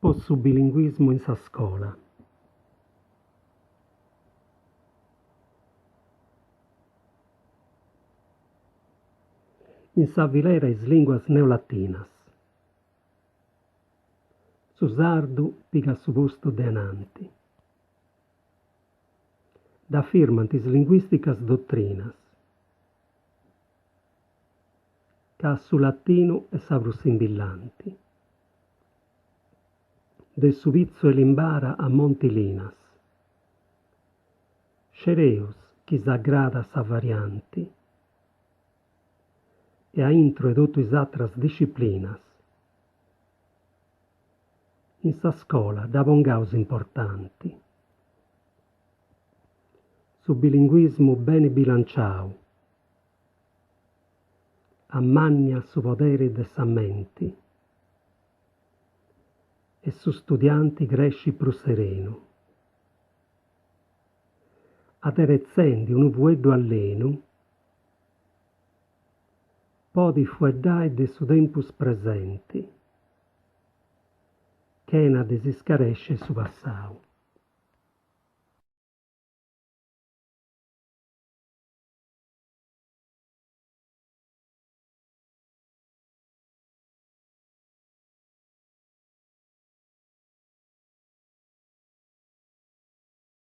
Po su bilinguismu in sa scola. In sa filera 'e is lìnguas neolatinas. Su sardu pigat su postu de ananti. Dd'afirmant is linguìsticas dotrinas. Ca a su latinu est sa prus simbillanti. De su Pitzu 'e Limbara a Monti Linas. Scereus chi s'agradat sa varianti. E a intro 'e totu is atras disciplinas. In sa scola dda pongaus importanti. Su bilinguismu beni bilanciau. Ammanniat su poderi de sa menti e su studianti crescit prus serenu. Aderetzendi unu fueddu allenu, podit fueddai de su tempus presenti, chena de si scaresci 'e su passau.